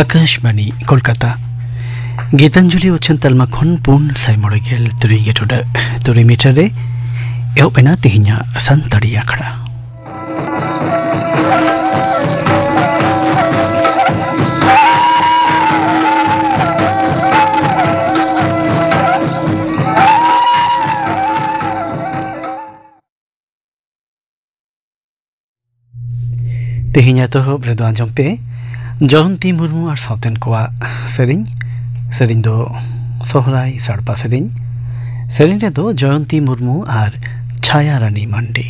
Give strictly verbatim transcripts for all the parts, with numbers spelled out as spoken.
ᱟᱠᱟᱥᱵᱟᱱᱤ ᱠᱳᱞᱠᱟᱛᱟ᱾ ᱜᱤᱛᱟᱧᱡᱚᱞᱤ ᱩᱪᱷᱟᱹᱱ ᱛᱟᱞᱢᱟ ᱠᱷᱚᱱ ᱯᱩᱱ ᱥᱟᱭ ᱢᱚᱬᱮ ᱜᱮᱞ ᱛᱩᱨᱩᱭ ᱜᱮ ᱴᱩᱰᱟᱹᱜ ᱛᱩᱨᱩᱭ ᱢᱤᱴᱟᱨ ᱨᱮ ᱮᱦᱚᱵ ᱮᱱᱟ ᱛᱮᱦᱮᱧᱟᱜ ᱥᱟᱱᱛᱟᱲᱤ ᱟᱠᱷᱲᱟ᱾ ᱛᱮᱦᱮᱧ ᱮᱛᱚᱦᱚᱵ ᱨᱮᱫᱚ ᱟᱸᱡᱚᱢ ᱯᱮ ᱡᱚᱭᱚᱱᱛᱤ ᱢᱩᱨᱢᱩ ᱟᱨ ᱥᱟᱶᱛᱮᱱ ᱠᱚᱣᱟᱜ ᱥᱮᱨᱮᱧ᱾ ᱥᱮᱨᱮᱧ ᱫᱚ ᱥᱚᱦᱨᱟᱭ ᱥᱟᱲᱯᱟ ᱥᱮᱨᱮᱧ᱾ ᱥᱮᱨᱮᱧ ᱨᱮᱫᱚ ᱡᱚᱭᱚᱱᱛᱤ ᱢᱩᱨᱢᱩ ᱟᱨ ᱪᱷᱟᱭᱟ ᱨᱟᱱᱤ ᱢᱟᱱᱰᱤ᱾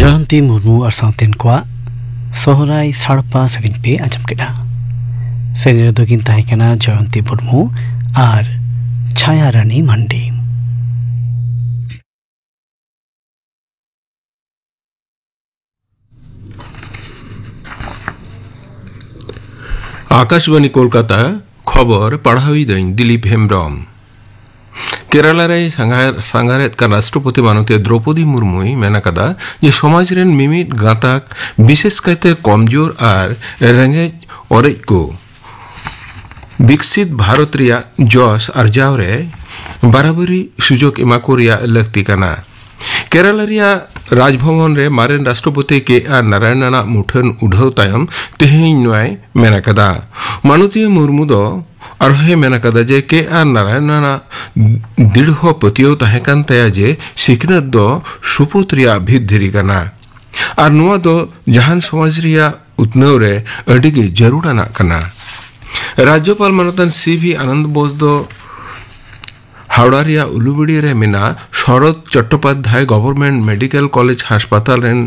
ᱡᱚᱭᱚᱱᱛᱤ ᱢᱩᱨᱢᱩ ᱟᱨ ᱥᱟᱶᱛᱮᱱ ᱠᱚᱣᱟᱜ ᱥᱚᱦᱨᱟᱭ ᱥᱟᱲᱯᱟ ᱥᱮᱨᱮᱧ ᱯᱮ ᱟᱸᱡᱚᱢ ᱠᱮᱫᱟ᱾ ᱥᱮᱨᱮᱧ ᱨᱮᱫᱚ ᱠᱤᱱ ᱛᱟᱦᱮᱸ ᱠᱟᱱᱟ ᱡᱚᱭᱚᱱᱛᱤ ᱢᱩᱨᱢᱩ ᱟᱨ ᱪᱷᱟᱭᱟ ᱨᱟᱱᱤ ᱢᱟᱱᱰᱤ᱾ ᱟᱠᱟᱥᱵᱟᱬᱤ ᱠᱳᱞᱠᱟᱛᱟ, ᱠᱷᱚᱵᱚᱨ ᱯᱟᱲᱦᱟᱣᱤᱫᱟᱹᱧ ᱫᱤᱞᱤᱯ ᱦᱮᱢᱵᱽᱨᱚᱢ᱾ ᱠᱮᱨᱟᱞᱟ ᱨᱮᱭ ᱥᱟᱸᱜᱷᱟᱨ-, ᱥᱟᱸᱜᱷᱟᱨᱮᱫ ᱠᱟᱱ ᱨᱟᱥᱴᱨᱚᱯᱚᱛᱤ ᱢᱟᱱᱚᱛᱤᱭᱟᱹ ᱫᱨᱚᱣᱯᱚᱫᱤ ᱢᱩᱨᱢᱩᱭ ᱢᱮᱱ ᱟᱠᱟᱫᱟ ᱡᱮ ᱥᱚᱢᱟᱡᱽ ᱨᱮᱱ ᱢᱤᱢᱤᱫ ᱜᱟᱸᱛᱟᱠ, ᱵᱤᱥᱮᱥ ᱠᱟᱭᱛᱮ ᱠᱚᱢᱡᱳᱨ ᱟᱨ ᱨᱮᱸᱜᱮᱡ ᱚᱨᱮᱡ ᱠᱚ, ᱵᱤᱠᱥᱤᱛ ᱵᱷᱟᱨᱚᱛ ᱨᱮᱭᱟᱜ ᱡᱚᱥ ᱟᱨᱡᱟᱣ ᱨᱮ ᱵᱟᱨᱟᱵᱟᱨᱤ ᱥᱩᱡᱳᱜᱽ ᱮᱢᱟ ᱠᱚ ᱨᱮᱭᱟᱜ ᱞᱟᱹᱠᱛᱤ ᱠᱟᱱᱟ᱾ ᱠᱮᱨᱟᱞᱟ ᱨᱮᱭᱟᱜ ᱨᱟᱡᱽᱵᱷᱚᱵᱚᱱ ᱨᱮ ᱢᱟᱨᱮᱱ ᱨᱟᱥᱴᱨᱚᱯᱚᱛᱤ ᱠᱮ ᱟᱨ ᱱᱟᱨᱟᱭᱚᱱ ᱟᱜ ᱢᱩᱴᱷᱟᱹᱱ ᱩᱰᱷᱟᱹᱣ ᱛᱟᱭᱚᱢ ᱛᱮᱦᱮᱧ ᱱᱚᱣᱟᱭ ᱢᱮᱱ ᱟᱠᱟᱫᱟ᱾ ᱢᱟᱱᱚᱛᱤᱭᱟᱹ ᱢᱩᱨᱢᱩ ᱫᱚ ᱟᱨᱦᱚᱸᱭ ᱢᱮᱱ ᱟᱠᱟᱫᱟ ᱡᱮ ᱠᱮ ᱟᱨ ᱱᱟᱨᱟᱭᱚᱱ ᱟᱜ ᱫᱤᱲᱦᱚ ᱯᱟᱹᱛᱭᱟᱹᱣ ᱛᱟᱦᱮᱸ ᱠᱟᱱ ᱛᱟᱭᱟ ᱡᱮ ᱥᱤᱠᱷᱱᱟᱹᱛ ᱫᱚ ᱥᱩᱯᱩᱛ ᱨᱮᱭᱟᱜ ᱵᱷᱤᱛ ᱫᱷᱤᱨᱤ ᱠᱟᱱᱟ᱾ ᱟᱨ ᱱᱚᱣᱟ ᱫᱚ ᱡᱟᱦᱟᱱ ᱥᱚᱢᱟᱡᱽ ᱨᱮᱭᱟᱜ ᱩᱛᱱᱟᱹᱣ ᱨᱮ ᱟᱹᱰᱤ ᱜᱮ ᱡᱟᱹᱨᱩᱲ ᱟᱱᱟᱜ ᱠᱟᱱᱟ᱾ ᱨᱟᱡᱽᱡᱚᱯᱟᱞ ᱢᱟᱱᱚᱛᱟᱱ ᱥᱤ ᱵᱷᱤ ᱟᱱᱚᱱᱫ ᱵᱳᱥ ᱫᱚ ᱦᱟᱣᱲᱟ ᱨᱮᱭᱟᱜ ᱩᱞᱩᱵᱮᱲᱤ ᱨᱮ ᱢᱮᱱᱟᱜ ᱥᱚᱨᱚᱛ ᱪᱚᱴᱴᱳᱯᱟᱫᱽᱫᱷᱟᱭ ᱜᱚᱵᱷᱚᱨᱱᱢᱮᱱᱴ ᱢᱮᱰᱤᱠᱮᱞ ᱠᱚᱞᱮᱡᱽ ᱦᱟᱥᱯᱟᱛᱟᱞ ᱨᱮᱱ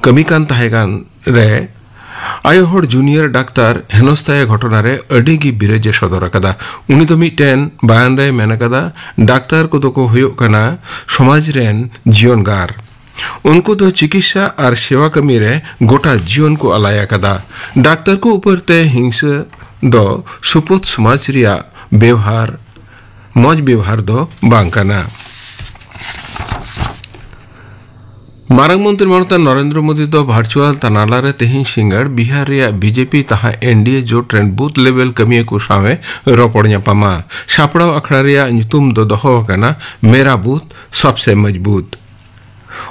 ᱠᱟᱹᱢᱤ ᱠᱟᱱ ᱛᱟᱦᱮᱸ ᱠᱟᱱ ᱨᱮ ᱟᱭᱳ ᱦᱚᱲ ᱡᱩᱱᱤᱭᱚᱨ ᱰᱟᱠᱛᱟᱨ ᱦᱮᱱᱚᱥᱛᱷᱟᱭᱟ ᱜᱷᱚᱴᱚᱱᱟ ᱨᱮ ᱟᱹᱰᱤ ᱜᱮ ᱵᱤᱨᱟᱹᱡᱽ ᱮ ᱥᱚᱫᱚᱨ ᱟᱠᱟᱫᱟ᱾ ᱩᱱᱤ ᱫᱚ ᱢᱤᱫᱴᱮᱱ ᱵᱟᱭᱟᱱ ᱨᱮᱭ ᱢᱮᱱ ᱟᱠᱟᱫᱟ, "ᱰᱟᱠᱛᱟᱨ ᱠᱚᱫᱚ ᱠᱚ ᱦᱩᱭᱩᱜ ᱠᱟᱱᱟ ᱥᱚᱢᱟᱡᱽ ᱨᱮᱱ ᱡᱤᱭᱚᱱᱜᱟᱨ᱾ ᱩᱱᱠᱩ ᱫᱚ ᱪᱤᱠᱤᱛᱥᱟ ᱟᱨ ᱥᱮᱣᱟ ᱠᱟᱹᱢᱤ ᱨᱮ ᱜᱚᱴᱟ ᱡᱤᱭᱚᱱ ᱠᱚ ᱟᱞᱟᱭ ᱟᱠᱟᱫᱟ᱾ ᱰᱟᱠᱛᱟᱨ ᱠᱚ ᱩᱯᱚᱨ ᱛᱮ ᱦᱤᱝᱥᱟᱹ ᱫᱚ ᱥᱩᱯᱩᱛ ᱥᱚᱢᱟᱡᱽ ᱨᱮᱭᱟᱜ ᱵᱮᱣᱦᱟᱨ, ᱢᱚᱡᱽ ᱵᱮᱣᱦᱟᱨ ᱫᱚ ᱵᱟᱝ ᱠᱟᱱᱟ᱾" ᱢᱟᱨᱟᱝ ᱢᱚᱱᱛᱨᱤ ᱢᱟᱱᱚᱛᱟᱱ ᱱᱚᱨᱮᱱᱫᱨᱚ ᱢᱳᱫᱤ ᱫᱚ ᱵᱷᱟᱨᱪᱩᱣᱟᱞ ᱛᱟᱱᱟᱞᱟ ᱨᱮ ᱛᱮᱦᱮᱧ ᱥᱤᱸᱜᱟᱲ ᱵᱤᱦᱟᱨ ᱨᱮᱭᱟᱜ ᱵᱤᱡᱮᱯᱤ ᱛᱟᱦᱟᱸ ᱮᱱᱰᱤᱮ ᱡᱳᱴ ᱨᱮᱱ ᱵᱩᱛᱷ ᱞᱮᱵᱮᱞ ᱠᱟᱹᱢᱤᱭᱟᱹ ᱠᱚ ᱥᱟᱶ ᱮ ᱨᱚᱯᱚᱲ ᱧᱟᱯᱟᱢᱟ᱾ ᱥᱟᱯᱲᱟᱣ ᱟᱠᱷᱲᱟ ᱨᱮᱭᱟᱜ ᱧᱩᱛᱩᱢ ᱫᱚ ᱫᱚᱦᱚ ᱟᱠᱟᱱᱟ ᱢᱮᱨᱟ ᱵᱩᱛᱷ ᱥᱚᱵᱥᱮ ᱢᱚᱡᱽᱵᱩᱛ᱾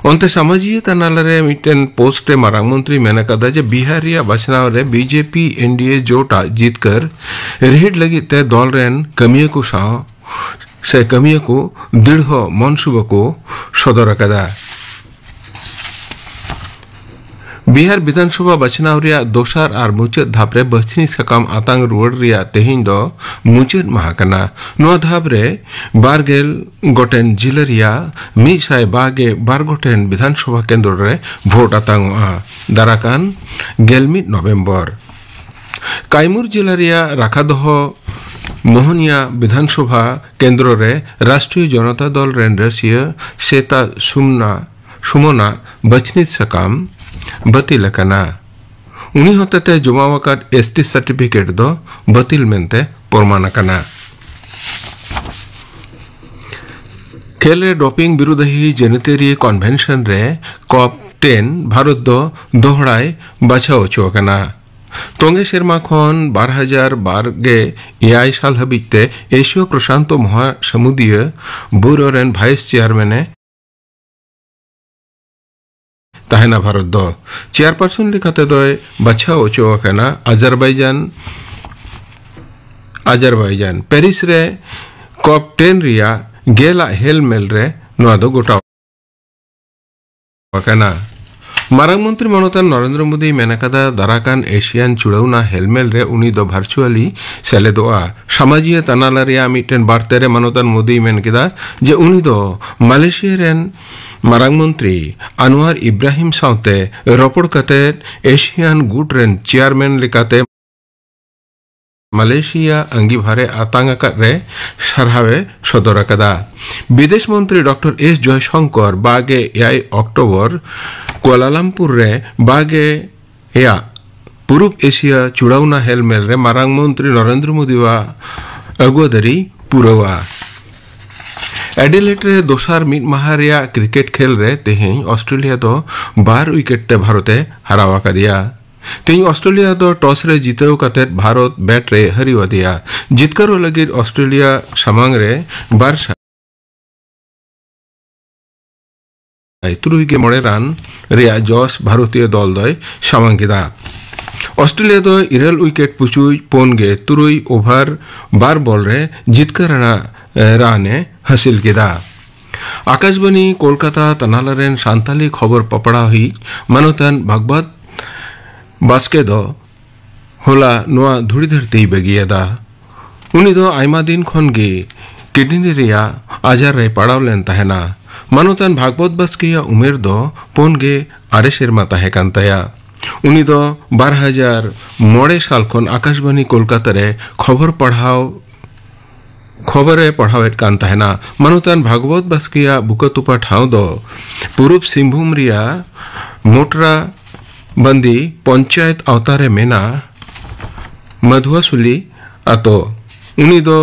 ᱚᱱᱛᱮ ᱥᱟᱢᱟᱡᱤᱭᱟᱹ ᱛᱟᱱᱟᱞᱟ ᱨᱮ ᱢᱤᱫᱴᱮᱱ ᱯᱳᱥᱴ ᱨᱮ ᱢᱟᱨᱟᱝ ᱢᱚᱱᱛᱨᱤ ᱢᱮᱱ ᱟᱠᱟᱫᱟ ᱡᱮ ᱵᱤᱦᱟᱨ ᱨᱮᱭᱟᱜ ᱵᱟᱪᱷᱱᱟᱣ ᱨᱮ ᱵᱤᱡᱮᱯᱤ ᱮᱱᱰᱤᱮ ᱡᱳᱴ ᱟᱜ ᱡᱤᱛᱠᱟᱹᱨ ᱨᱤᱦᱤᱴ ᱞᱟᱹᱜᱤᱫ ᱛᱮ ᱫᱚᱞ ᱨᱮᱱ ᱠᱟᱹᱢᱤᱭᱟᱹ ᱠᱚ ᱥᱟᱶ ᱥᱮ ᱠᱟᱹᱢᱤᱭᱟᱹ ᱠᱚ ᱫᱤᱲᱦᱚ ᱢᱚᱱᱥᱩᱵᱟ ᱠᱚ ᱥᱚᱫᱚᱨ ᱟᱠᱟᱫᱟ᱾ ᱵᱤᱦᱟᱨ ᱵᱤᱫᱷᱟᱱᱥᱚᱵᱷᱟ ᱵᱟᱪᱷᱱᱟᱣ ᱨᱮᱭᱟᱜ ᱫᱚᱥᱟᱨ ᱟᱨ ᱢᱩᱪᱟᱹᱫ ᱫᱷᱟᱯ ᱨᱮ ᱵᱟᱹᱪᱷᱱᱤ ᱥᱟᱠᱟᱢ ᱟᱛᱟᱝ ᱨᱩᱣᱟᱹᱲ ᱨᱮᱭᱟᱜ ᱛᱮᱦᱮᱧ ᱫᱚ ᱢᱩᱪᱟᱹᱫ ᱢᱟᱦᱟ ᱠᱟᱱᱟ᱾ ᱱᱚᱣᱟ ᱫᱷᱟᱯ ᱨᱮ ᱵᱟᱨ ᱜᱮᱞ ᱜᱚᱴᱮᱱ ᱡᱤᱞᱟᱹ ᱨᱮᱭᱟᱜ ᱢᱤᱫ ᱥᱟᱭ ᱵᱟᱨ ᱜᱮᱞ ᱵᱟᱨ ᱜᱚᱴᱮᱱ ᱵᱤᱫᱷᱟᱱᱥᱚᱵᱷᱟ ᱠᱮᱱᱫᱨᱚ ᱨᱮ ᱵᱷᱳᱴ ᱟᱛᱟᱝᱚᱜᱼᱟ᱾ ᱫᱟᱨᱟᱠᱟᱱ ᱜᱮᱞ ᱢᱤᱫ ᱱᱚᱵᱷᱮᱢᱵᱚᱨ ᱠᱟᱭᱢᱩᱨ ᱡᱤᱞᱟᱹ ᱨᱮᱭᱟᱜ ᱨᱟᱠᱷᱟ ᱫᱚᱦᱚ ᱢᱳᱦᱱᱤᱭᱟ ᱵᱤᱫᱷᱟᱱᱥᱚᱵᱷᱟ ᱠᱮᱱᱫᱨᱚ ᱨᱮ ᱨᱟᱥᱴᱨᱤᱭᱚ ᱡᱚᱱᱚᱛᱟ ᱫᱚᱞ ᱨᱮᱱ ᱨᱟᱹᱥᱤᱭᱟᱹ ᱥᱮᱛᱟ ᱥᱩᱢᱱᱟ, ᱥᱩᱢᱚᱱᱟᱜ ᱵᱟᱪᱷᱱᱤᱛ ᱥᱟᱠᱟᱢ ᱵᱟᱹᱛᱤᱞ ᱟᱠᱟᱱᱟ᱾ ᱩᱱᱤ ᱦᱚᱛᱮᱛᱮ ᱡᱚᱢᱟ ᱟᱠᱟᱫ ᱮᱥ ᱴᱤ ᱥᱟᱨᱴᱤᱯᱷᱤᱠᱮᱴ ᱫᱚ ᱵᱟᱹᱛᱤᱞ ᱢᱮᱱᱛᱮ ᱯᱨᱚᱢᱟᱱ ᱟᱠᱟᱱᱟ᱾ ᱠᱷᱮᱞ ᱨᱮ ᱰᱳᱯᱤᱝ ᱵᱤᱨᱩᱫᱷᱟᱦᱤ ᱡᱟᱹᱱᱤᱛᱟᱹᱨᱤ ᱠᱚᱱᱵᱷᱮᱱᱥᱚᱱ ᱨᱮ ᱠᱚᱯ ᱴᱮᱱ ᱵᱷᱟᱨᱚᱛ ᱫᱚ ᱫᱚᱦᱲᱟᱭ ᱵᱟᱪᱷᱟᱣ ᱦᱚᱪᱚ ᱟᱠᱟᱱᱟ᱾ ᱛᱚᱸᱜᱮ ᱥᱮᱨᱢᱟ ᱠᱷᱚᱱ ᱵᱟᱨ ᱦᱟᱡᱟᱨ ᱵᱟᱨ ᱜᱮ ᱮᱭᱟᱭ ᱥᱟᱞ ᱦᱟᱹᱵᱤᱡ ᱛᱮ ᱮᱥᱤᱭᱚ ᱯᱨᱚᱥᱟᱱᱛᱚ ᱢᱚᱦᱟ ᱥᱟᱹᱢᱩᱫᱤᱭᱟᱹ ᱵᱩᱨᱳ ᱨᱮᱱ ᱵᱷᱟᱭᱤᱥ ᱪᱮᱭᱟᱨᱢᱮᱱ ᱮ ᱛᱟᱦᱮᱱᱟ ᱵᱷᱟᱨᱚᱛ ᱫᱚ᱾ ᱪᱮᱭᱟᱨᱯᱟᱨᱥᱚᱱ ᱞᱮᱠᱟᱛᱮ ᱫᱚᱭ ᱵᱟᱪᱷᱟᱣ ᱦᱚᱪᱚ ᱟᱠᱟᱱᱟ ᱟᱡᱟᱨᱵᱟᱭᱡᱟᱱ, ᱟᱡᱟᱨᱵᱟᱭᱡᱟᱱ᱾ ᱯᱮᱨᱤᱥ ᱨᱮ ᱠᱚᱯ ᱴᱮᱱ ᱨᱮᱭᱟᱜ ᱜᱮᱞᱟᱜ ᱦᱮᱞᱢᱮᱞ ᱨᱮ ᱱᱚᱣᱟ ᱫᱚ ᱜᱚᱴᱟ ᱟᱠᱟᱱᱟ᱾ ᱢᱟᱨᱟᱝ ᱢᱚᱱᱛᱨᱤ ᱢᱟᱱᱚᱛᱟᱱ ᱱᱚᱨᱮᱱᱫᱨᱚ ᱢᱳᱫᱤᱭ ᱢᱮᱱ ᱟᱠᱟᱫᱟ, ᱫᱟᱨᱟᱠᱟᱱ ᱮᱥᱤᱭᱟᱱ ᱪᱩᱲᱟᱹᱣᱱᱟ ᱦᱮᱞᱢᱮᱞ ᱨᱮ ᱩᱱᱤ ᱫᱚ ᱵᱷᱟᱨᱪᱩᱣᱟᱞᱤ ᱥᱮᱞᱮᱫᱚᱜᱼᱟ᱾ ᱥᱟᱢᱟᱡᱤᱭᱟᱹ ᱛᱟᱱᱟᱞᱟ ᱨᱮᱭᱟᱜ ᱢᱤᱫᱴᱮᱱ ᱵᱟᱨᱛᱮ ᱨᱮ ᱢᱟᱱᱚᱛᱟᱱ ᱢᱳᱫᱤᱭ ᱢᱮᱱ ᱠᱮᱫᱟ ᱡᱮ ᱩᱱᱤ ᱫᱚ ᱢᱟᱞᱚᱭᱮᱥᱤᱭᱟ ᱨᱮᱱ ᱢᱟᱨᱟᱝ ᱢᱚᱱᱛᱨᱤ ᱟᱱᱣᱟᱨ ᱤᱵᱨᱟᱦᱤᱢ ᱥᱟᱶᱛᱮ ᱨᱚᱯᱚᱲ ᱠᱟᱛᱮ ᱮᱥᱤᱭᱟᱱ ᱜᱩᱴ ᱨᱮᱱ ᱪᱮᱭᱟᱨᱢᱮᱱ ᱞᱮᱠᱟᱛᱮ ᱢᱟᱞᱚᱭᱮᱥᱤᱭᱟ ᱟᱸᱜᱤᱵᱷᱟᱨᱮ ᱟᱛᱟᱝ ᱟᱠᱟᱫ ᱨᱮ ᱥᱟᱨᱦᱟᱣᱮ ᱥᱚᱫᱚᱨ ᱟᱠᱟᱫᱟ᱾ ᱵᱤᱫᱮᱥ ᱢᱚᱱᱛᱨᱤ ᱰᱚᱠᱴᱚᱨ ᱮᱥ ᱡᱚᱭᱥᱚᱝᱠᱚᱨ ᱵᱟᱜᱮ ᱮᱭᱟᱭ ᱚᱠᱴᱳᱵᱚᱨ ᱠᱩᱟᱞᱟᱞᱟᱢᱯᱩᱨ ᱨᱮ ᱵᱟᱜᱮ ᱮᱭᱟᱜ ᱯᱩᱨᱩᱵ ᱮᱥᱤᱭᱟ ᱪᱩᱲᱟᱣᱱᱟ ᱦᱮᱞᱢᱮᱞ ᱨᱮ ᱢᱟᱨᱟᱝ ᱢᱚᱱᱛᱨᱤ ᱱᱚᱨᱮᱱᱫᱨᱚ ᱢᱳᱫᱤᱣᱟᱜ ᱟᱹᱜᱩᱣᱟᱹᱫᱟᱹᱨᱤ ᱯᱩᱨᱟᱹᱣᱟ᱾ ᱮᱰᱤᱞᱮᱰ ᱨᱮ ᱫᱚᱥᱟᱨ ᱢᱤᱫ ᱢᱟᱦᱟ ᱨᱮᱭᱟᱜ ᱠᱨᱤᱠᱮᱴ ᱠᱷᱮᱞ ᱨᱮ ᱛᱮᱦᱮᱧ ᱚᱥᱴᱨᱮᱞᱤᱭᱟ ᱫᱚ ᱵᱟᱨ ᱩᱭᱠᱮᱴ ᱛᱮ ᱵᱷᱟᱨᱚᱛ ᱮ ᱦᱟᱨᱟᱣ ᱟᱠᱟᱫᱮᱭᱟ᱾ ᱛᱮᱦᱮᱧ ᱚᱥᱴᱨᱮᱞᱤᱭᱟ ᱫᱚ ᱴᱚᱥ ᱨᱮ ᱡᱤᱛᱟᱹᱣ ᱠᱟᱛᱮ ᱵᱷᱟᱨᱚᱛ ᱵᱮᱴ ᱨᱮ ᱦᱟᱹᱨᱤᱣ ᱟᱫᱮᱭᱟ᱾ ᱡᱤᱛᱠᱟᱹᱨᱚᱜ ᱞᱟᱹᱜᱤᱫ ᱚᱥᱴᱨᱮᱞᱤᱭᱟ ᱥᱟᱢᱟᱝ ᱨᱮ ᱵᱟᱨ ᱥᱟᱭ ᱛᱩᱨᱩᱭ ᱜᱮ ᱢᱚᱬᱮ ᱨᱟᱱ ᱨᱮᱭᱟᱜ ᱡᱚᱥ ᱵᱷᱟᱨᱚᱛᱤᱭᱚ ᱫᱚᱞ ᱫᱚᱭ ᱥᱟᱢᱟᱝ ᱠᱮᱫᱟ᱾ ᱚᱥᱴᱨᱮᱞᱤᱭᱟ ᱫᱚ ᱤᱨᱟᱹᱞ ᱩᱭᱠᱮᱴ ᱯᱩᱪᱩᱡ ᱯᱩᱱ ᱜᱮ ᱛᱩᱨᱩᱭ ᱳᱵᱷᱟᱨ ᱵᱟᱨ ᱵᱚᱞ ᱨᱮ ᱡᱤᱛᱠᱟᱹᱨ ᱟᱱᱟᱜ, ᱮ, ᱨᱟᱱ ᱮ ᱦᱟᱹᱥᱤᱞ ᱠᱮᱫᱟ᱾ ᱟᱠᱟᱥᱵᱟᱱᱤ ᱠᱳᱞᱠᱟᱛᱟ ᱛᱟᱱᱟᱞᱟ ᱨᱮᱱ ᱥᱟᱱᱛᱟᱞᱤ ᱠᱷᱚᱵᱚᱨ ᱯᱟᱯᱲᱟᱣᱤᱡ ᱢᱟᱱᱚᱛᱟᱱ ᱵᱷᱟᱜᱽᱵᱚᱛ ᱵᱟᱥᱠᱮ ᱫᱚ ᱦᱚᱞᱟ ᱱᱚᱣᱟ ᱫᱷᱩᱲᱤ ᱫᱷᱟᱹᱨᱛᱤᱭ ᱵᱟᱹᱜᱤᱭᱟᱫᱟ᱾ ᱩᱱᱤ ᱫᱚ ᱟᱭᱢᱟ ᱫᱤᱱ ᱠᱷᱚᱱ ᱜᱮ ᱠᱤᱰᱱᱤ ᱨᱮᱭᱟᱜ ᱟᱡᱟᱨ ᱨᱮ ᱯᱟᱲᱟᱣ ᱞᱮᱱ ᱛᱟᱦᱮᱱᱟ᱾ ᱢᱟᱱᱚᱛᱟᱱ ᱵᱷᱟᱜᱽᱵᱚᱛ ᱵᱟᱥᱠᱮᱭᱟᱜ ᱩᱢᱮᱨ ᱫᱚ ᱯᱩᱱ ᱜᱮ ᱟᱨᱮ ᱥᱮᱨᱢᱟ ᱛᱟᱦᱮᱸ ᱠᱟᱱ ᱛᱟᱭᱟ᱾ ᱩᱱᱤ ᱫᱚ ᱵᱟᱨ ᱦᱟᱡᱟᱨ ᱢᱚᱬᱮ ᱥᱟᱞ ᱠᱷᱚᱱ ᱟᱠᱟᱥᱵᱟᱱᱤ ᱠᱳᱞᱠᱟᱛᱟ ᱨᱮ ᱠᱷᱚᱵᱚᱨ ᱯᱟᱲᱦᱟᱣ, ᱠᱷᱚᱵᱚᱨᱮ ᱯᱟᱲᱦᱟᱣᱮᱫ ᱠᱟᱱ ᱛᱟᱦᱮᱱᱟ᱾ ᱢᱟᱱᱚᱛᱟᱱ ᱵᱷᱟᱜᱽᱵᱚᱛ ᱵᱟᱥᱠᱮᱭᱟᱜ ᱵᱩᱠᱟᱹ ᱛᱚᱯᱟ ᱴᱷᱟᱶ ᱫᱚ ᱯᱩᱨᱩᱵ ᱥᱤᱝᱵᱷᱩᱢ ᱨᱮᱭᱟᱜ ᱢᱚᱴᱨᱟ ᱵᱟᱱᱫᱤ ᱯᱚᱧᱪᱟᱭᱮᱛ ᱟᱣᱛᱟ ᱨᱮ ᱢᱮᱱᱟᱜ ᱢᱟᱫᱷᱩᱣᱟᱥᱩᱞᱤ ᱟᱛᱳ᱾ ᱩᱱᱤ ᱫᱚ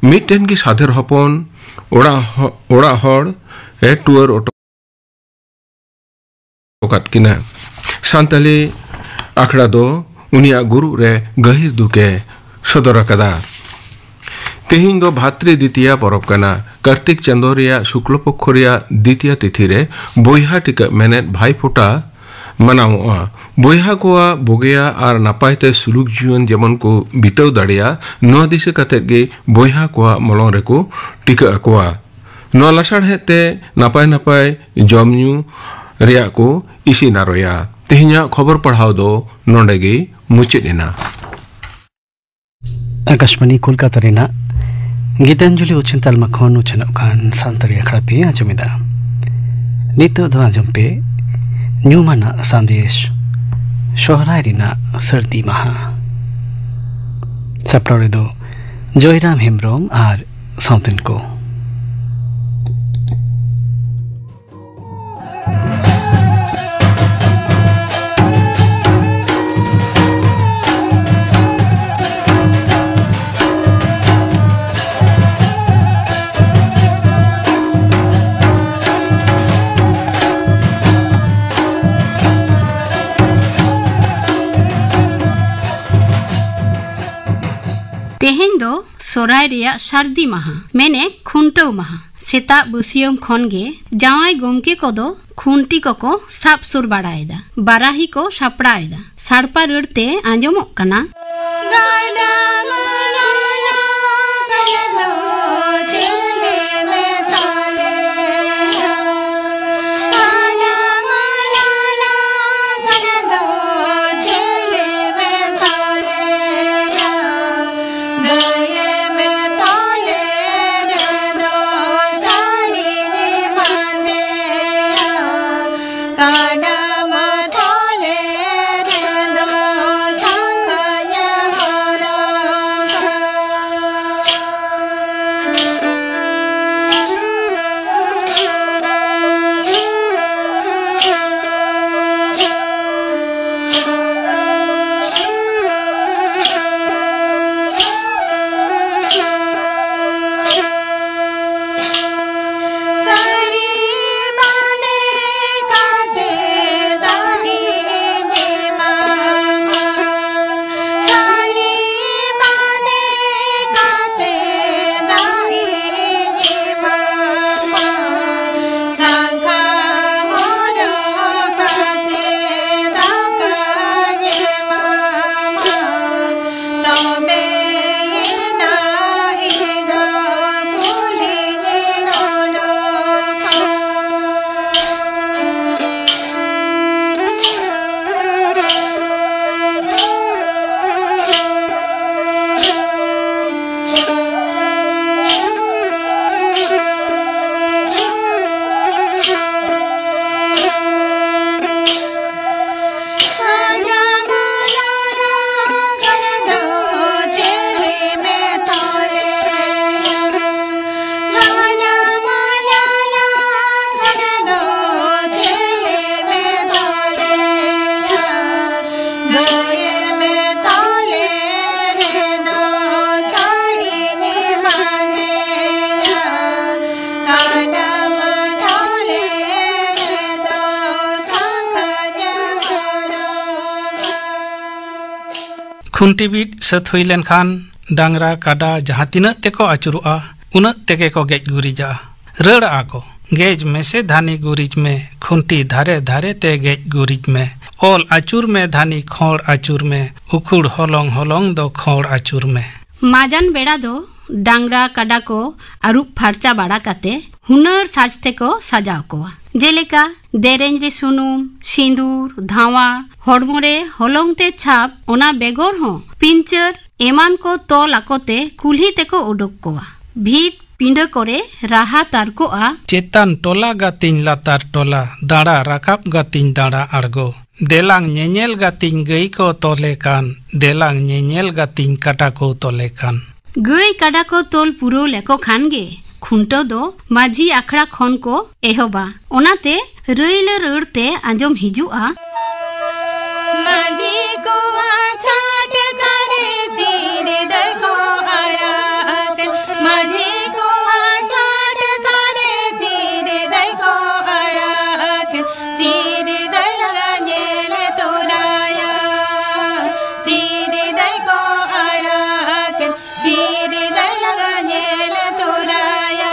ᱢᱤᱫᱴᱮᱱ ᱜᱮ ᱥᱟᱫᱷᱮᱨ ᱦᱚᱯᱚᱱ᱾ ᱚᱲᱟᱜ ᱦᱚ-, ᱚᱲᱟᱜ ᱦᱚᱲ ᱮ ᱴᱩᱣᱟᱹᱨ ᱚᱴᱚ ᱟᱠᱟᱫ ᱠᱤᱱᱟ᱾ ᱥᱟᱱᱛᱟᱞᱤ ᱟᱠᱷᱲᱟ ᱫᱚ ᱩᱱᱤᱭᱟᱜ ᱜᱩᱨᱩᱜ ᱨᱮ ᱜᱟᱹᱦᱤᱨ ᱫᱩᱠ ᱮ ᱥᱚᱫᱚᱨ ᱟᱠᱟᱫᱟ᱾ ᱛᱮᱦᱮᱧ ᱫᱚ ᱵᱷᱟᱛᱨᱤ ᱫᱤᱛᱤᱭᱟ ᱯᱚᱨᱚᱵᱽ ᱠᱟᱱᱟ᱾ ᱠᱟᱨᱛᱤᱠ ᱪᱟᱸᱫᱳ ᱨᱮᱭᱟᱜ ᱥᱩᱠᱞᱚ ᱯᱚᱠᱠᱷᱚ ᱨᱮᱭᱟᱜ ᱫᱤᱛᱤᱭᱟ ᱛᱤᱛᱷᱤ ᱨᱮ ᱵᱚᱭᱦᱟ ᱴᱤᱠᱟᱹᱜ ᱢᱮᱱᱮᱫ ᱵᱷᱟᱭ ᱯᱷᱳᱴᱟ ᱢᱟᱱᱟᱣᱚᱜᱼᱟ᱾ ᱵᱚᱭᱦᱟ ᱠᱚᱣᱟᱜ ᱵᱩᱜᱤᱭᱟ ᱟᱨ ᱱᱟᱯᱟᱭ ᱛᱮ ᱥᱩᱞᱩᱠ ᱡᱤᱭᱚᱱ ᱡᱮᱢᱚᱱ ᱠᱚ ᱵᱤᱛᱟᱹᱣ ᱫᱟᱲᱮᱭᱟᱜ, ᱱᱚᱣᱟ ᱫᱤᱥᱟᱹ ᱠᱟᱛᱮᱫ ᱜᱮ ᱵᱚᱭᱦᱟ ᱠᱚᱣᱟᱜ ᱢᱚᱞᱚᱝ ᱨᱮᱠᱚ ᱴᱤᱠᱟᱹ ᱟᱠᱚᱣᱟ᱾ ᱱᱚᱣᱟ ᱞᱟᱥᱟᱲᱦᱮᱫ ᱛᱮ ᱱᱟᱯᱟᱭ ᱱᱟᱯᱟᱭ ᱡᱚᱢ ᱧᱩ ᱨᱮᱭᱟᱜ ᱠᱚ ᱤᱥᱤᱱ ᱟᱨᱚᱭᱟ᱾ ᱛᱮᱦᱮᱧᱟᱜ ᱠᱷᱚᱵᱚᱨ ᱯᱟᱲᱦᱟᱣ ᱫᱚ ᱱᱚᱰᱮ ᱜᱮ ᱢᱩᱪᱟᱹᱫ ᱮᱱᱟ᱾ ᱟᱠᱟᱥᱵᱟᱱᱤ ᱠᱳᱞᱠᱟᱛᱟ ᱨᱮᱱᱟᱜ ᱜᱤᱛᱟᱧᱡᱚᱞᱤ ᱩᱪᱷᱟᱹᱱ ᱛᱟᱞᱢᱟ ᱠᱷᱚᱱ ᱩᱪᱷᱟᱹᱱᱚᱜ ᱠᱟᱱ ᱥᱟᱱᱛᱟᱲᱤ ᱟᱠᱷᱲᱟ ᱯᱮ ᱟᱸᱡᱚᱢᱮᱫᱟ᱾ ᱱᱤᱛᱚᱜ ᱫᱚ ᱟᱸᱡᱚᱢ ᱯᱮ ᱧᱩᱢᱟᱱᱟᱜ ᱥᱟᱸᱫᱮᱥ, ᱥᱚᱦᱨᱟᱭ ᱨᱮᱱᱟᱜ ᱥᱟᱹᱨᱫᱤ ᱢᱟᱦᱟ᱾ ᱥᱟᱯᱲᱟᱣ ᱨᱮᱫᱚ ᱡᱚᱭᱨᱟᱢ ᱦᱮᱢᱵᱨᱚᱢ ᱟᱨ ᱥᱟᱶᱛᱮᱱ ᱠᱚ᱾ ᱛᱮᱦᱮᱧ ᱫᱚ ᱥᱚᱨᱦᱟᱭ ᱨᱮᱭᱟᱜ ᱥᱟᱹᱨᱫᱤ ᱢᱟᱦᱟ, ᱢᱮᱱᱮ ᱠᱷᱩᱱᱴᱟᱹᱣ ᱢᱟᱦᱟ᱾ ᱥᱮᱛᱟᱜ ᱵᱟᱹᱥᱭᱟᱹᱢ ᱠᱷᱚᱱ ᱜᱮ ᱡᱟᱶᱟᱭ ᱜᱚᱢᱠᱮ ᱠᱚᱫᱚ ᱠᱷᱩᱱᱴᱤ ᱠᱚᱠᱚ ᱥᱟᱵ ᱥᱩᱨ ᱵᱟᱲᱟᱭᱮᱫᱟ, ᱵᱟᱨᱟᱦᱤ ᱠᱚ ᱥᱟᱯᱲᱟᱣᱮᱫᱟ᱾ ᱥᱟᱲᱯᱟ ᱨᱟᱹᱲ ᱛᱮ ᱟᱸᱡᱚᱢᱚᱜ ᱠᱟᱱᱟ, ᱜᱟᱰᱟ ᱢᱟᱨᱟᱝ ᱠᱟᱱᱟ ᱫᱚ ᱪᱮᱞᱮ ᱢᱮᱛᱟᱞᱮ? ᱠᱷᱩᱱᱴᱤ ᱵᱤᱫ ᱥᱟᱹᱛ ᱦᱩᱭ ᱞᱮᱱᱠᱷᱟᱱ ᱰᱟᱝᱨᱟ ᱠᱟᱰᱟ ᱡᱟᱦᱟᱸ ᱛᱤᱱᱟᱹᱜ ᱛᱮᱠᱚ ᱟᱹᱪᱩᱨᱚᱜᱼᱟ, ᱩᱱᱟᱹᱜ ᱛᱮᱜᱮ ᱠᱚ ᱜᱮᱡ ᱜᱩᱨᱤᱡᱟᱜᱼᱟ᱾ ᱨᱟᱹᱲᱟᱜᱼᱟ ᱠᱚ, "ᱜᱮᱡ ᱢᱮᱥᱮ ᱫᱷᱟᱹᱱᱤ ᱜᱩᱨᱤᱡ ᱢᱮ, ᱠᱷᱩᱱᱴᱤ ᱫᱷᱟᱨᱮ ᱫᱷᱟᱨᱮ ᱛᱮ ᱜᱮᱡ ᱜᱩᱨᱤᱡ ᱢᱮ, ᱚᱞ ᱟᱹᱪᱩᱨ ᱢᱮ ᱫᱷᱟᱹᱱᱤ ᱠᱷᱚᱲ ᱟᱹᱪᱩᱨ ᱢᱮ, ᱩᱠᱷᱩᱲ ᱦᱚᱞᱚᱝ ᱦᱚᱞᱚᱝ ᱫᱚ ᱠᱷᱚᱲ ᱟᱹᱪᱩᱨ ᱢᱮ᱾" ᱢᱟᱡᱟᱱ ᱵᱮᱲᱟ ᱫᱚ ᱰᱟᱝᱨᱟ ᱠᱟᱰᱟ ᱠᱚ ᱟᱹᱨᱩᱵ ᱯᱷᱟᱨᱪᱟ ᱵᱟᱲᱟ ᱠᱟᱛᱮ ᱦᱩᱱᱟᱹᱨ ᱥᱟᱡᱽ ᱛᱮᱠᱚ ᱥᱟᱡᱟᱣ ᱠᱚᱣᱟ᱾ ᱡᱮᱞᱮᱠᱟ ᱫᱮᱨᱮᱧ ᱨᱮ ᱥᱩᱱᱩᱢ, ᱥᱤᱸᱫᱩᱨ, ᱫᱷᱟᱶᱟ, ᱦᱚᱲᱢᱚ ᱨᱮ ᱦᱚᱞᱚᱝ ᱛᱮ ᱪᱷᱟᱯ, ᱚᱱᱟ ᱵᱮᱜᱚᱨ ᱦᱚᱸ ᱯᱤᱧᱪᱟᱹᱨ ᱮᱢᱟᱱ ᱠᱚ ᱛᱚᱞ ᱟᱠᱚ ᱛᱮ ᱠᱩᱞᱦᱤ ᱛᱮᱠᱚ ᱩᱰᱩᱠ ᱠᱚᱣᱟ᱾ ᱵᱷᱤᱛ ᱯᱤᱸᱰᱟᱹ ᱠᱚᱨᱮ ᱨᱟᱦᱟ ᱛᱟᱨᱠᱚᱜᱼᱟ᱾ ᱪᱮᱛᱟᱱ ᱴᱚᱞᱟ ᱜᱟᱛᱤᱧ ᱞᱟᱛᱟᱨ ᱴᱚᱞᱟ, ᱫᱟᱬᱟ ᱨᱟᱠᱟᱵ ᱜᱟᱛᱤᱧ ᱫᱟᱬᱟ ᱟᱬᱜᱚ᱾ ᱫᱮᱞᱟᱝ ᱧᱮᱧᱮᱞ ᱜᱟᱛᱤᱧ ᱜᱟᱹᱭ ᱠᱚ ᱛᱚᱞᱮ ᱠᱟᱱ, ᱫᱮᱞᱟᱝ ᱧᱮᱧᱮᱞ ᱜᱟᱛᱤᱧ ᱠᱟᱰᱟ ᱠᱚ ᱛᱚᱞᱮ ᱠᱟᱱ᱾ ᱜᱟᱹᱭ ᱠᱟᱰᱟ ᱠᱚ ᱛᱚᱞ ᱯᱩᱨᱟᱹᱣ ᱞᱮᱠᱚ ᱠᱷᱟᱱ ᱜᱮ ᱠᱷᱩᱱᱴᱟᱹᱣ ᱫᱚ ᱢᱟᱹᱡᱷᱤ ᱟᱠᱷᱲᱟ ᱠᱷᱚᱱ ᱠᱚ ᱮᱦᱚᱵᱟ᱾ ᱚᱱᱟᱛᱮ ᱨᱟᱹᱭᱞᱟᱹ ᱨᱟᱹᱲ ᱛᱮ ᱟᱸᱡᱚᱢ ᱦᱤᱡᱩᱜᱼᱟ᱾ ᱢᱟᱹᱡᱷᱤ ᱠᱚᱣᱟ ᱪᱷᱟᱴᱠᱟ ᱨᱮ ᱪᱤᱨ ᱫᱟᱹᱭ ᱠᱚ ᱟᱲᱟᱜ ᱟᱠᱟᱱ, ᱢᱟᱹᱡᱷᱤ ᱠᱚᱣᱟ ᱪᱷᱟᱴᱠᱟ ᱨᱮ ᱪᱤᱨ ᱫᱟᱹᱭ ᱠᱚ ᱟᱲᱟᱜ ᱟᱠᱟᱱ, ᱪᱤᱨ ᱫᱟᱹᱭ ᱞᱟᱜᱟ ᱧᱮᱞ ᱛᱚᱨᱟᱭᱟ, ᱪᱤᱨ ᱫᱟᱹᱭ ᱠᱚ ᱟᱲᱟᱜ ᱟᱠᱟᱱ, ᱪᱤᱨ ᱫᱟᱹᱭ ᱞᱟᱜᱟ ᱧᱮᱞ ᱛᱚᱨᱟᱭᱟ᱾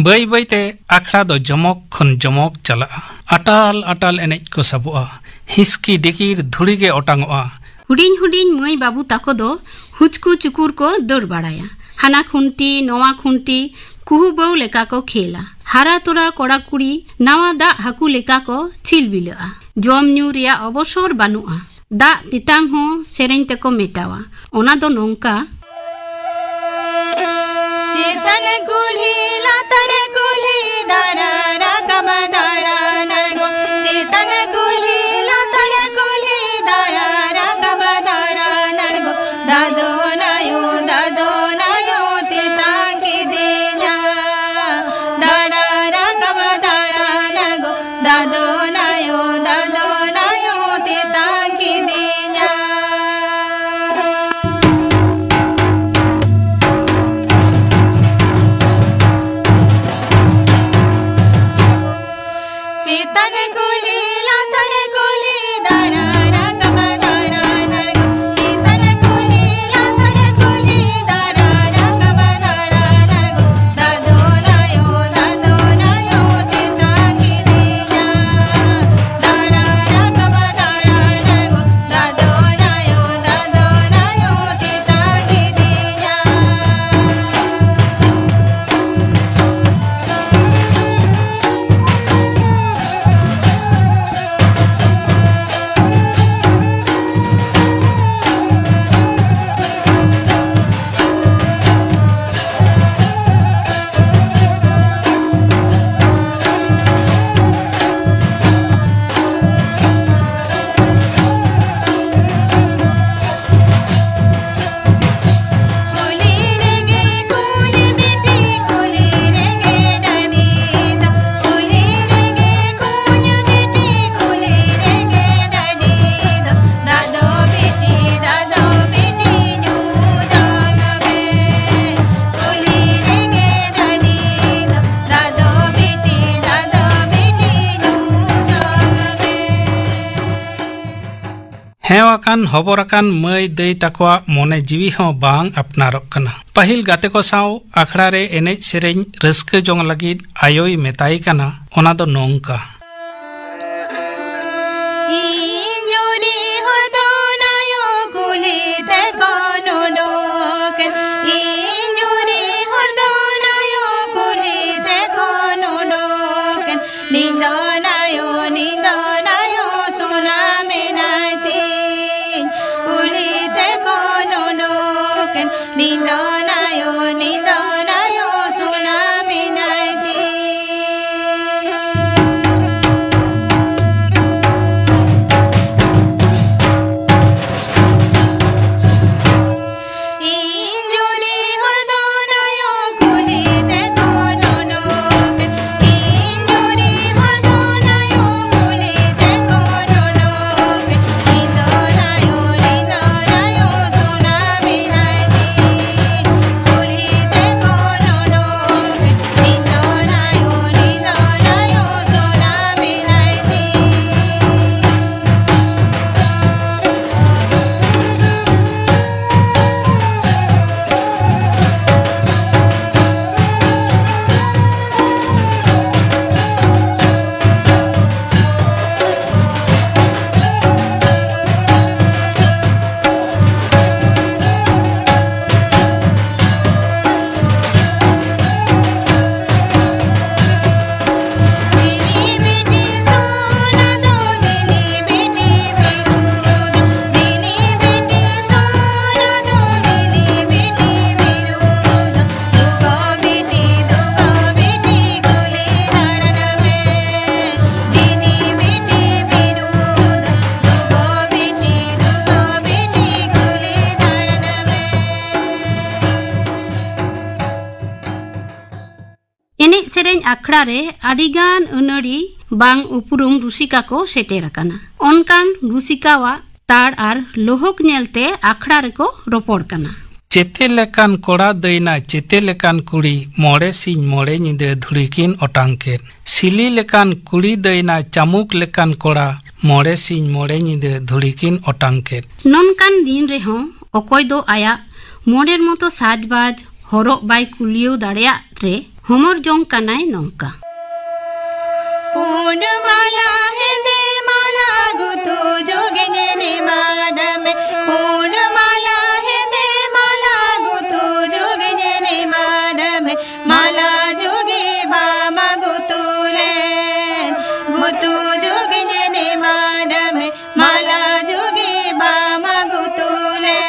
ᱵᱟᱹᱭ ᱵᱟᱹᱭᱛᱮ ᱟᱠᱷᱲᱟ ᱫᱚ ᱡᱚᱢᱚᱠ ᱠᱷᱚᱱ ᱡᱚᱢᱚᱠ ᱪᱟᱞᱟᱜᱼᱟ᱾ ᱟᱴᱟᱞ ᱟᱴᱟᱞ ᱮᱱᱮᱡ ᱠᱚ ᱥᱟᱵᱚᱜᱼᱟ᱾ ᱦᱤᱥᱠᱤ ᱰᱤᱠᱤᱨ ᱫᱷᱩᱲᱤ ᱜᱮ ᱚᱴᱟᱝᱚᱜᱼᱟ᱾ ᱦᱩᱰᱤᱧ ᱦᱩᱰᱤᱧ ᱢᱟᱹᱭ ᱵᱟᱹᱵᱩ ᱛᱟᱠᱚ ᱫᱚ ᱦᱩᱪᱠᱩ ᱪᱩᱠᱩᱨ ᱠᱚ ᱫᱟᱹᱲ ᱵᱟᱲᱟᱭᱟ᱾ ᱦᱟᱱᱟ ᱠᱷᱩᱱᱴᱤ, ᱱᱚᱣᱟ ᱠᱷᱩᱱᱴᱤ, ᱠᱩᱦᱩ ᱵᱟᱹᱣ ᱞᱮᱠᱟ ᱠᱚ ᱠᱷᱮᱞᱟ᱾ ᱦᱟᱨᱟ ᱛᱚᱨᱟ ᱠᱚᱲᱟ ᱠᱩᱲᱤ ᱱᱟᱣᱟ ᱫᱟᱜ ᱦᱟᱹᱠᱩ ᱞᱮᱠᱟ ᱠᱚ ᱪᱷᱤᱞᱵᱤᱞᱟᱹᱜᱼᱟ᱾ ᱡᱚᱢ ᱧᱩ ᱨᱮᱭᱟᱜ ᱚᱵᱚᱥᱚᱨ ᱵᱟᱹᱱᱩᱜᱼᱟ᱾ ᱫᱟᱜ ᱛᱮᱛᱟᱝ ᱦᱚᱸ ᱥᱮᱨᱮᱧ ᱛᱮᱠᱚ ᱢᱮᱴᱟᱣᱟ᱾ ᱚᱱᱟ ᱫᱚ ᱱᱚᱝᱠᱟ᱾ ᱪᱮᱛᱟᱱ ᱠᱩᱞᱦᱤ ᱞᱟᱛᱟᱨ ᱠᱩᱞᱦᱤ ᱫᱟᱬᱟ ᱨᱟᱠᱟᱵ ᱫᱟᱬᱟ ᱟᱬᱜᱚ᱾ ᱪᱮᱛᱟᱱ ᱠᱩᱞᱦᱤ ᱞᱟᱛᱟᱨ ᱠᱩᱞᱦᱤ ᱫᱟᱬᱟ ᱨᱟᱠᱟᱵ ᱫᱟᱬᱟ ᱟᱬᱜᱚ᱾ ᱫᱟᱫᱚᱱ ᱟᱭᱳ, ᱫᱟᱫᱚᱱ ᱟᱭᱳ ᱛᱮᱛᱟᱝ ᱠᱤᱫᱤᱧᱟ᱾ ᱫᱟᱬᱟ ᱨᱟᱠᱟᱵ ᱫᱟᱬᱟ ᱟᱬᱜᱚ᱾ ᱫᱟᱫᱚᱱ ᱟᱭᱳ, ᱫᱟᱫᱚᱱ ᱟᱭᱳ ᱛᱮᱛᱟᱝ ᱠᱤᱫᱤᱧᱟ᱾ ᱪᱮᱛᱟᱱ ᱠᱩᱞᱦᱤ ᱞᱟᱛᱟᱨ ᱠᱩᱞᱦᱤ ᱫᱟᱬᱟ ᱨᱟᱠᱟᱵ ᱫᱟᱬᱟ ᱟᱬᱜᱚ᱾ ᱪᱮᱛᱟᱱ ᱠᱩᱞᱦᱤ ᱞᱟᱛᱟᱨ ᱠᱩᱞᱦᱤ ᱫᱟᱬᱟ ᱨᱟᱠᱟᱵ ᱫᱟᱬᱟ ᱟᱬᱜᱚ᱾ ᱫᱟᱫᱚᱱ ᱟᱭᱳ, ᱫᱟᱫᱚᱱ ᱟᱭᱳ ᱛᱮᱛᱟᱝ ᱠᱤᱫᱤᱧᱟ᱾ ᱫᱟᱬᱟ ᱨᱟᱠᱟᱵ ᱫᱟᱬᱟ ᱟᱬᱜᱚ᱾ ᱫᱟᱫᱚᱱ ᱟᱭᱳ, ᱫᱟᱫᱚᱱ ᱟᱭᱳ ᱛᱮᱛᱟᱝ ᱠᱤᱫᱤᱧᱟ᱾ ᱠᱩᱞᱤ ᱨᱮᱜᱮ ᱠᱩᱞ ᱵᱤᱴᱤ, ᱠᱩᱞᱤ ᱨᱮᱜᱮ ᱰᱟᱹᱰᱤ ᱫᱚ, ᱠᱩᱞᱤ ᱨᱮᱜᱮ ᱠᱩᱞ ᱵᱤᱴᱤ, ᱠᱩᱞᱤ ᱨᱮᱜᱮ ᱰᱟᱹᱰᱤ ᱫᱚ, ᱫᱟᱫᱚ ᱵᱤᱴᱤ, ᱫᱟᱫᱚ ᱵᱤᱴᱤ ᱧᱩ ᱡᱚᱝ ᱢᱮ᱾ ᱠᱩᱞᱤ ᱨᱮᱜᱮ ᱰᱟᱹᱰᱤ ᱫᱚ, ᱫᱟᱫᱚ ᱵᱤᱴᱤ, ᱫᱟᱫᱚ ᱵᱤᱴᱤ ᱧᱩ ᱡᱚᱝ ᱢᱮ᱾ ᱦᱮᱣ ᱟᱠᱟᱱ ᱦᱚᱵᱚᱨ ᱟᱠᱟᱱ ᱢᱟᱹᱭ ᱫᱟᱹᱭ ᱛᱟᱠᱚᱣᱟᱜ ᱢᱚᱱᱮ ᱡᱤᱣᱤ ᱦᱚᱸ ᱵᱟᱝ ᱟᱯᱱᱟᱨᱚᱜ ᱠᱟᱱᱟ᱾ ᱯᱟᱹᱦᱤᱞ ᱜᱟᱛᱮ ᱠᱚ ᱥᱟᱶ ᱟᱠᱷᱲᱟ ᱨᱮ ᱮᱱᱮᱡ ᱥᱮᱨᱮᱧ ᱨᱟᱹᱥᱠᱟᱹ ᱡᱚᱝ ᱞᱟᱹᱜᱤᱫ ᱟᱭᱳᱭ ᱢᱮᱛᱟᱭ ᱠᱟᱱᱟ, ᱚᱱᱟ ᱫᱚ ᱱᱚᱝᱠᱟ᱾ ᱤᱧ ᱡᱩᱨᱤ ᱦᱚᱲ ᱫᱚ ᱱᱟᱭᱚ ᱠᱩᱞᱤ ᱛᱮ ᱠᱚ ᱱᱩᱰᱩᱠ ᱮᱱ᱾ ᱤᱧ ᱡᱩᱨᱤ ᱦᱚᱲ ᱫᱚ ᱱᱟᱭᱚ ᱠᱩᱞᱤ ᱛᱮ ᱠᱚ ᱱᱩᱰᱩᱠ ᱮᱱ᱾ ᱱᱤᱧ ᱫᱚ ᱱᱟᱭᱚ, ᱱᱤᱧ ᱫᱚ ᱱᱟᱭᱚ, ᱥᱚᱱᱟ ᱢᱮᱱᱟᱭ ᱛᱤᱧ᱾ ᱠᱩᱞᱦᱤ ᱛᱮ ᱠᱚ ᱱᱩᱰᱩᱠ ᱮᱱ᱾ ᱱᱤᱧ ᱫᱚ ᱱᱟᱭᱚ, ᱱᱤᱧ ᱫᱚ ᱱᱟᱭᱚ, ᱥᱚᱱᱟ ᱢᱮᱱᱟᱭ ᱛᱤᱧ᱾ ᱤᱧ ᱡᱩᱨᱤ ᱦᱚᱲ ᱫᱚ ᱱᱟᱭᱚ ᱠᱩᱞᱦᱤ ᱛᱮ ᱠᱚ ᱱᱩᱰᱩᱠ ᱮᱱ᱾ ᱤᱧ ᱡᱩᱨᱤ ᱦᱚᱲ ᱫᱚ ᱱᱟᱭᱚ ᱠᱩᱞᱦᱤ ᱛᱮ ᱠᱚ ᱱᱩᱰᱩᱠ ᱮᱱ᱾ ᱤᱧ ᱫᱚ ᱱᱟᱭᱚ, ᱤᱧ ᱫᱚ ᱱᱟᱭᱚ, ᱥᱚᱱᱟ ᱢᱮᱱᱟᱭ ᱛᱤᱧ᱾ ᱠᱩᱞᱦᱤ ᱛᱮ ᱠᱚ ᱱᱩᱰᱩᱠ ᱮᱱ᱾ ᱤᱧ ᱫᱚ ᱱᱟᱭᱚ, ᱤᱧ ᱫᱚ ᱱᱟᱭᱚ, ᱥᱚᱱᱟ ᱢᱮᱱᱟᱭ ᱛᱤᱧ᱾ ᱮᱱᱮᱡ ᱥᱮᱨᱮᱧ ᱟᱠᱷᱲᱟ ᱨᱮ ᱟᱹᱰᱤᱜᱟᱱ ᱟᱹᱱᱟᱹᱲᱤ ᱵᱟᱝ ᱩᱯᱨᱩᱢ ᱨᱩᱥᱤᱠᱟ ᱠᱚ ᱥᱮᱴᱮᱨ ᱟᱠᱟᱱᱟ᱾ ᱚᱱᱠᱟᱱ ᱨᱩᱥᱤᱠᱟᱣᱟᱜ ᱛᱟᱲ ᱟᱨ ᱞᱳᱦᱳᱠ ᱧᱮᱞᱛᱮ ᱟᱠᱷᱲᱟ ᱨᱮᱠᱚ ᱨᱚᱯᱚᱲ ᱠᱟᱱᱟ᱾ ᱪᱮᱛᱮ ᱞᱮᱠᱟᱱ ᱠᱚᱲᱟ ᱫᱟᱹᱭᱱᱟ, ᱪᱮᱛᱮ ᱞᱮᱠᱟᱱ ᱠᱩᱲᱤ, ᱢᱚᱬᱮ ᱥᱤᱧ ᱢᱚᱬᱮ ᱧᱤᱫᱟᱹ ᱫᱷᱩᱲᱤ ᱠᱤᱱ ᱚᱴᱟᱝ ᱠᱮᱫ᱾ ᱥᱤᱞᱤ ᱞᱮᱠᱟᱱ ᱠᱩᱲᱤ ᱫᱟᱹᱭᱱᱟ, ᱪᱟᱢᱩᱠ ᱞᱮᱠᱟᱱ ᱠᱚᱲᱟ, ᱢᱚᱬᱮ ᱥᱤᱧ ᱢᱚᱬᱮ ᱧᱤᱫᱟᱹ ᱫᱷᱩᱲᱤ ᱠᱤᱱ ᱚᱴᱟᱝ ᱠᱮᱫ᱾ ᱱᱚᱝᱠᱟᱱ ᱫᱤᱱ ᱨᱮᱦᱚᱸ ᱚᱠᱚᱭ ᱫᱚ ᱟᱭᱟᱜ ᱢᱚᱰᱮᱨ ᱢᱚᱛᱚ ᱥᱟᱡᱽᱵᱟᱡᱽ ᱦᱚᱨᱚᱜ ᱵᱟᱭ ᱠᱩᱞᱤᱭᱟᱹᱣ ᱫᱟᱲᱮᱭᱟᱜ ᱨᱮ ᱦᱚᱢᱚᱨ ᱡᱚᱝ ᱠᱟᱱᱟᱭ ᱱᱚᱝᱠᱟ᱾ ᱯᱩᱸᱰ ᱢᱟᱞᱟ ᱦᱮᱸᱫᱮ ᱢᱟᱞᱟ ᱜᱩᱛᱩ ᱡᱩᱜᱤᱧ ᱮᱢᱟᱫ ᱢᱮ᱾ ᱯᱩᱸᱰ ᱢᱟᱞᱟ ᱦᱮᱸᱫᱮ ᱢᱟᱞᱟ ᱜᱩᱛᱩ ᱡᱩᱜᱤᱧ ᱮᱢᱟᱫ ᱢᱮ᱾ ᱢᱟᱞᱟ ᱡᱩᱜᱤ ᱵᱟᱢ ᱜᱩᱛᱩ ᱞᱮᱱ, ᱜᱩᱛᱩ ᱡᱩᱜᱤᱧ ᱮᱢᱟᱫ ᱢᱮ᱾ ᱢᱟᱞᱟ ᱡᱩᱜᱤ ᱵᱟᱢ ᱜᱩᱛᱩ ᱞᱮᱱ᱾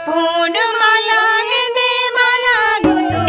ᱯᱩᱸᱰ ᱢᱟᱞᱟ ᱦᱮᱸᱫᱮ ᱢᱟᱞᱟ ᱜᱩᱛᱩ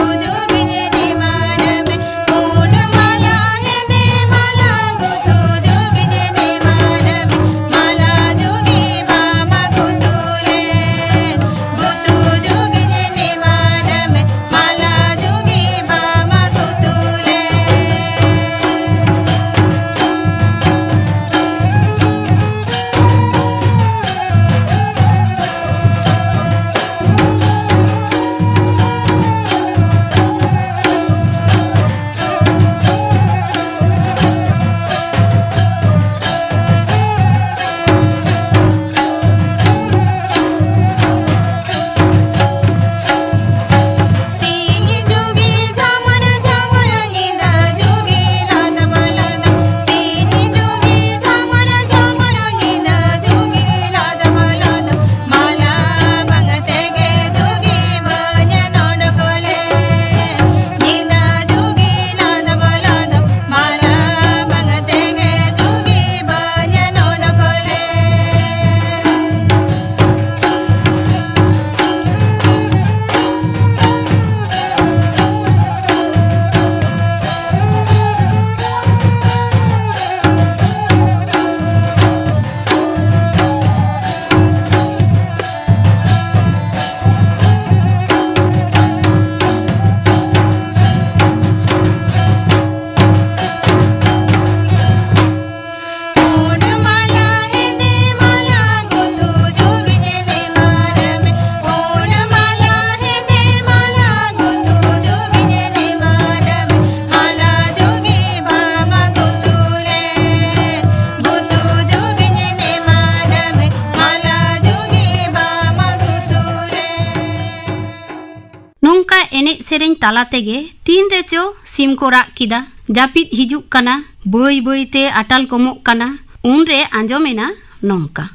ᱮᱱᱮᱡ ᱥᱮᱨᱮᱧ ᱛᱟᱞᱟ ᱛᱮᱜᱮ ᱛᱤᱱ ᱨᱮᱪᱚ ᱥᱤᱢ ᱠᱚ ᱨᱟᱜ ᱠᱮᱫᱟ᱾ ᱡᱟᱹᱯᱤᱫ ᱦᱤᱡᱩᱜ ᱠᱟᱱᱟ, ᱵᱟᱹᱭ ᱵᱟᱹᱭ ᱛᱮ ᱟᱴᱟᱞ ᱠᱚᱢᱚᱜ ᱠᱟᱱᱟ᱾ ᱩᱱᱨᱮ ᱟᱸᱡᱚᱢᱮᱱᱟ ᱱᱚᱝᱠᱟ᱾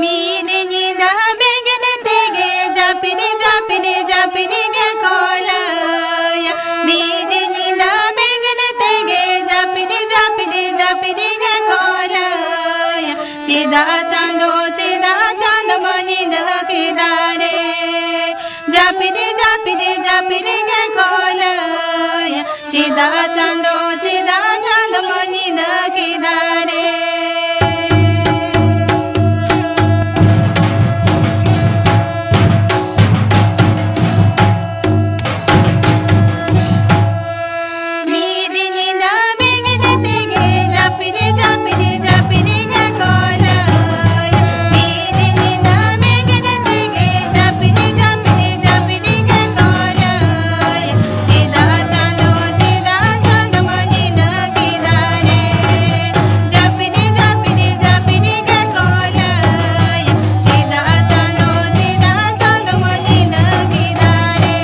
ᱢᱤᱫ ᱧᱤᱫᱟᱹ ᱵᱮᱸᱜᱮᱫ ᱛᱮᱜᱮ ᱡᱟᱹᱯᱤᱫ, ᱡᱟᱹᱯᱤᱫ, ᱡᱟᱹᱯᱤᱫ ᱜᱮ ᱠᱚ ᱞᱟᱹᱭᱟ᱾ ᱢᱤᱫ ᱧᱤᱫᱟᱹ ᱵᱮᱸᱜᱮᱫ ᱛᱮᱜᱮ ᱡᱟᱹᱯᱤᱫ, ᱡᱟᱹᱯᱤᱫ, ᱡᱟᱹᱯᱤᱫ ᱜᱮ ᱠᱚ ᱞᱟᱹᱭᱟ᱾ ᱪᱮᱫᱟᱜ ᱪᱟᱸᱫᱚ, ᱪᱮᱫᱟᱜ ᱪᱟᱸᱫᱚ ᱢᱟ ᱧᱤᱫᱟᱹ ᱠᱮᱫᱟ ᱨᱮ? ᱡᱟᱹᱯᱤᱫ, ᱡᱟᱹᱯᱤᱫ, ᱡᱟᱹᱯᱤᱫ ᱜᱮ ᱠᱚ ᱞᱟᱹᱭᱟ᱾ ᱪᱮᱫᱟᱜ ᱪᱟᱸᱫᱚ, ᱪᱮᱫᱟᱜ ᱪᱟᱸᱫᱚ ᱢᱟ ᱧᱤᱫᱟᱹ ᱠᱮᱫᱟ ᱨᱮ? ᱢᱤᱫ ᱧᱤᱫᱟᱹ ᱵᱮᱸᱜᱮᱫ ᱛᱮᱜᱮ ᱡᱟᱹᱯᱤᱫ, ᱡᱟᱹᱯᱤᱫ, ᱡᱟᱹᱯᱤᱫ ᱜᱮ ᱠᱚ ᱞᱟᱹᱭᱟ᱾ ᱢᱤᱫ ᱧᱤᱫᱟᱹ ᱵᱮᱸᱜᱮᱫ ᱛᱮᱜᱮ ᱡᱟᱹᱯᱤᱫ, ᱡᱟᱹᱯᱤᱫ, ᱡᱟᱹᱯᱤᱫ ᱜᱮ ᱠᱚ ᱞᱟᱹᱭᱟ᱾ ᱪᱮᱫᱟᱜ ᱪᱟᱸᱫᱚ, ᱪᱮᱫᱟᱜ ᱪᱟᱸᱫᱚ ᱢᱟ ᱧᱤᱫᱟᱹ ᱠᱮᱫᱟ ᱨᱮ? ᱡᱟᱹᱯᱤᱫ, ᱡᱟᱹᱯᱤᱫ, ᱡᱟᱹᱯᱤᱫ ᱜᱮ ᱠᱚ ᱞᱟᱹᱭᱟ᱾ ᱪᱮᱫᱟᱜ ᱪᱟᱸᱫᱚ, ᱪᱮᱫᱟᱜ ᱪᱟᱸᱫᱚ ᱢᱟ ᱧᱤᱫᱟᱹ ᱠᱮᱫᱟ ᱨᱮ?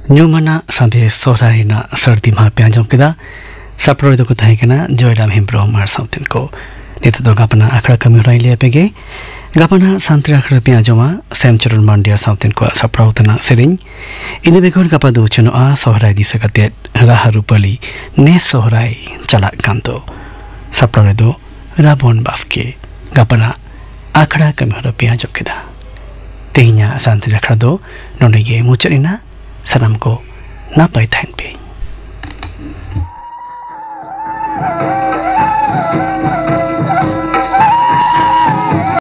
ᱧᱩᱢᱟᱱᱟᱜ ᱥᱟᱸᱫᱮᱥ ᱥᱚᱦᱨᱟᱭ ᱨᱮᱱᱟᱜ ᱥᱟᱹᱨᱫᱤ ᱢᱟᱦᱟ ᱯᱮ ᱟᱸᱡᱚᱢ ᱠᱮᱫᱟ᱾ ᱥᱟᱯᱲᱟᱣ ᱨᱮᱫᱚ ᱠᱚ ᱛᱟᱦᱮᱸ ᱠᱟᱱᱟ ᱡᱚᱭᱨᱟᱢ ᱦᱮᱢᱵᱽᱨᱚᱢ ᱟᱨ ᱥᱟᱶᱛᱮᱱ ᱠᱚ᱾ ᱱᱤᱛᱚᱜ ᱫᱚ ᱜᱟᱯᱟᱱᱟᱜ ᱟᱠᱷᱲᱟ ᱠᱟᱹᱢᱤ ᱦᱚᱨᱟᱧ ᱞᱟᱹᱭ ᱟᱯᱮ ᱜᱮ᱾ ᱜᱟᱯᱟᱱᱟᱜ ᱥᱟᱱᱛᱟᱲ ᱟᱠᱷᱲᱟ ᱯᱮ ᱟᱸᱡᱚᱢᱟ ᱥᱮᱢᱪᱚᱨᱚᱱ ᱢᱟᱱᱰᱤ ᱟᱨ ᱥᱟᱶᱛᱮᱱ ᱠᱚᱣᱟᱜ ᱥᱟᱯᱲᱟᱣ ᱛᱮᱱᱟᱜ ᱥᱮᱨᱮᱧ᱾ ᱤᱱᱟᱹ ᱵᱮᱜᱚᱨ ᱜᱟᱯᱟ ᱫᱚ ᱩᱪᱷᱟᱹᱱᱚᱜᱼᱟ ᱥᱚᱦᱨᱟᱭ ᱫᱤᱥᱟᱹ ᱠᱟᱛᱮᱫ ᱨᱟᱦᱟ ᱨᱩᱯᱟᱹᱞᱤ ᱱᱮᱥ ᱥᱚᱦᱨᱟᱭ ᱪᱟᱞᱟᱜ ᱠᱟᱱ ᱫᱚ᱾ ᱥᱟᱯᱲᱟᱣ ᱨᱮᱫᱚ ᱨᱟᱵᱚᱱ ᱵᱟᱥᱠᱮ᱾ ᱜᱟᱯᱟᱱᱟᱜ ᱟᱠᱷᱲᱟ ᱠᱟᱹᱢᱤ ᱦᱚᱨᱟ ᱯᱮ ᱟᱸᱡᱚᱢ ᱠᱮᱫᱟ᱾ ᱛᱮᱦᱮᱧᱟᱜ ᱥᱟᱱᱛᱟᱲᱤ ᱟᱠᱷᱲᱟ ᱫᱚ ᱱᱚᱰᱮ ᱜᱮ ᱢᱩᱪᱟᱹᱫ ᱮᱱᱟ᱾ ᱥᱟᱱᱟᱢ ᱠᱚ ᱱᱟᱯᱟᱭ ᱛᱟᱦᱮᱱ ᱯᱮ᱾